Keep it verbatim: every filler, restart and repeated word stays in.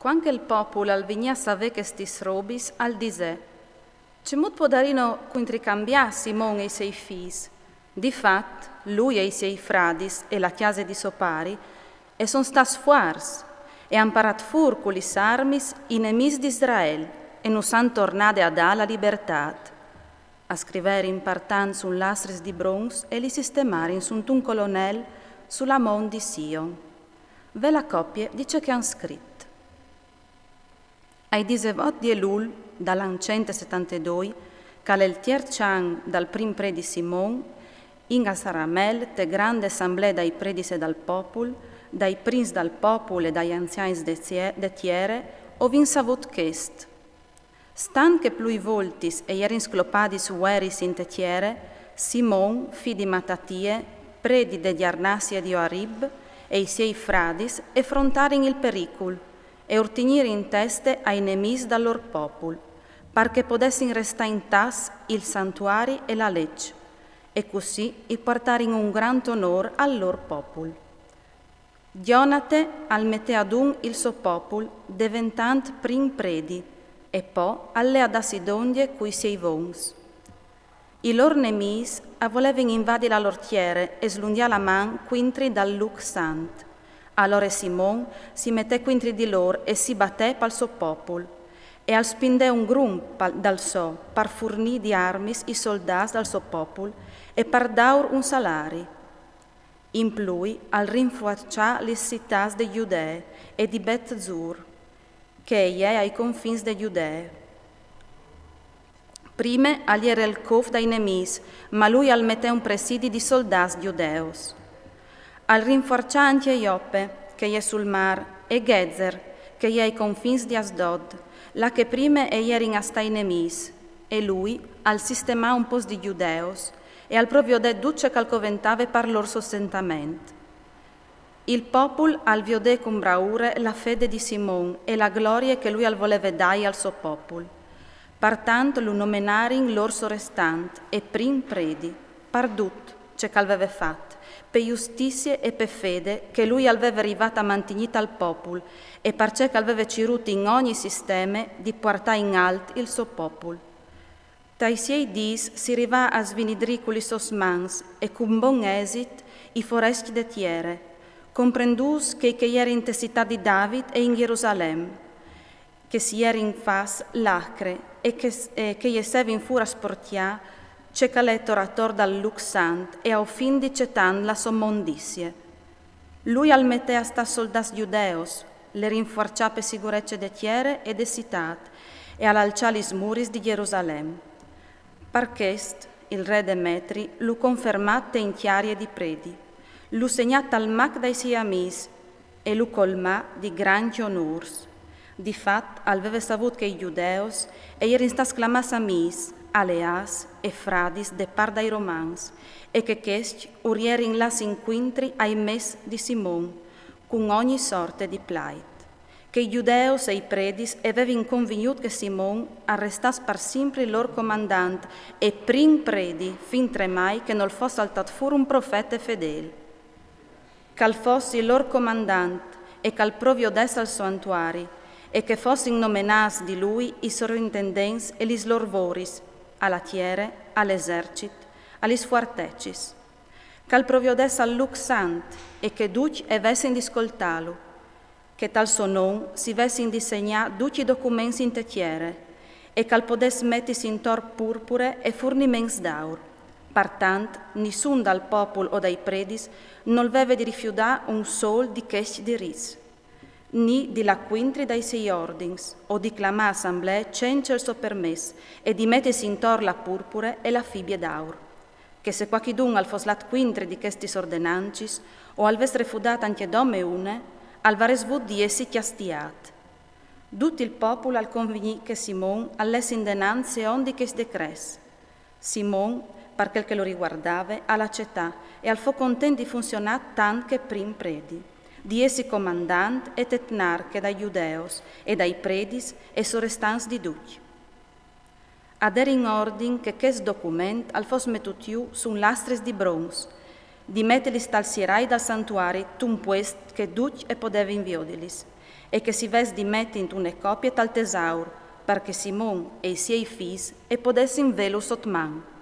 Cuant che il popul al vignì a savê chestis robis, al disè: Cemût podarino cuintricambiâ Simon e i siei fîs? Di fat, lui e i siei fradis e la cjase di so pari e son stâts fuarts e a àn parât fûr cu lis armis i nemîs di Israel e nus àn tornade a dâ la libertât. A scriverin partant sun lastris di bronç e li sistemarin suntun colonel su la mont di Sion. Ve la copie di ce che a àn scrit. Ai disevot di Elul dal an cent e setantedoi, che al è il tierç an dal prin predi Simon, in Asaramel te grande assemblee dai predis e dal popul, dai prins dal popul e dai anzians de, zie- de tiere, o vin savût chest. Stant che plui voltis e jerin sclopadis ueris inte tiere, Simon, fi di Matatie, predi de Diarnassie di Oarib, e i siei fradis e frontarin il pericul e ur tignirin in teste ai nemîs dal lôr popul, par che podessin restâ intâts il santuari e la leç, e cussì i puartarin un grant onôr al lôr popul. Jonate al metè adun il so popul deventant prin predi e po al lè a dâsi dongje cui siei vons. I lôr nemîs a volevin invadi la lôr tiere e slungjâ la man cuintri dal lûc sant. Alore Simon si metè cuintri di lôr e si batè pal so popul, e al spindè un grum pal- dal so par furnî di armis i soldâts dal so popul e par dâur un salari. In plui al rinfuarçà lis citâts de Judee e di Bet-Zur, che e je ai confins de Judee. Prime al jere il cof dai nemîs, ma lui al metè un presidi di soldâts judeus. Al rinfuarçà ancje Jope, che e je sul mâr, e Gezer, che e je ai confins di Asdod, là che prime e jerin a stâ i nemîs, e lui al sistemà un pôcs di judeus e al proviodè dut ce che al coventave par lôr sossentament. Il popul al viodè cun braure la fede di Simon e la glorie che lui al voleve dâi al so popul. Partant lu nomenarin lôr sorestant e prin predi, par dut ce che al veve fat, pe justissie e pe fede che lui al veve rivât a mantignî tal popul e parcè che al veve cirût in ogni sisteme di puartâ in alt il so popul. Tai siei dîs si rivà a svinidrî cu lis sôs mans e cun bon esit i forescj de tiere, comprendûts chei che e jerin te citât di David e in Jerusalem, che si jerin fats lacre e che, e che e jessevin fûr a sporcjâ ce che al è tor ator dal lûc sant e a ofindi cetant la so mondissie. Lui al metè a stâ soldâts judeus, le rinfuarçà pe sigurece de tiere e de citât, e al alçà lis muris di Jerusalem. Par chest, il re Demetri lu confermà te incjarie di predi, lu segnà tal mac dai siei amîs e lu colmà di grancj onôrs. Di fat, al veve savût che i judeus e jerin stâts clamâts amîs, aleâts e fradis de part dai romans, e che chescj ur jerin lâts incuintri ai mês di Simon, cun ogni sorte di plait. Che i judeus e i predis e vevin convignût che Simon al restàs par simpri lôr comandant e prin predi, fintremai che nol fos saltât fûr un profete fedêl. Che al fos il lôr comandant e che al proviodès al santuari, e che fossin nomenâts di lui i sorintendents e lis lôr voris, a la tiere, al esercit, a lis fuartecis. Che al proviodès al lûc sant e che ducj e vessin di scoltâlu, che tal so non si vessin di segnâ ducj i documents inte tiere, e che al podès metisi intor purpure e furniments d'aur. Partant, nissun dal popul o dai predis nol veve di rifiudâ un sôl di chescj dirits, ni di lâ cuintri dai siei ordins, o di clamâ assemblee cence il so permès e di metisi intor la purpure e la fibie d'aur. Che se cualchidun al fos lât cuintri di chestis ordenancis, o al ves refudât ancje dome une, al varès vût di jessi cjastiât. Dut il popul al convignì che Simon al lès indenant seont di chescj decrets. Simon, par chel che lu riguardave, al acetà e al fo content di funzionâ tant che prin predi, di jessi comandant e tetnarche dai judeus e dai predis e sorestants di ducj. Al jere in ordin che chest document al fos metût jù sun lastris di bronç, di metiliis tal sierai dal santuari tun puest che ducj e podevin viodilis, e che si vess di metti intune coppie tal tesaur, par che Simon e i siei fis e podessin velu sot man.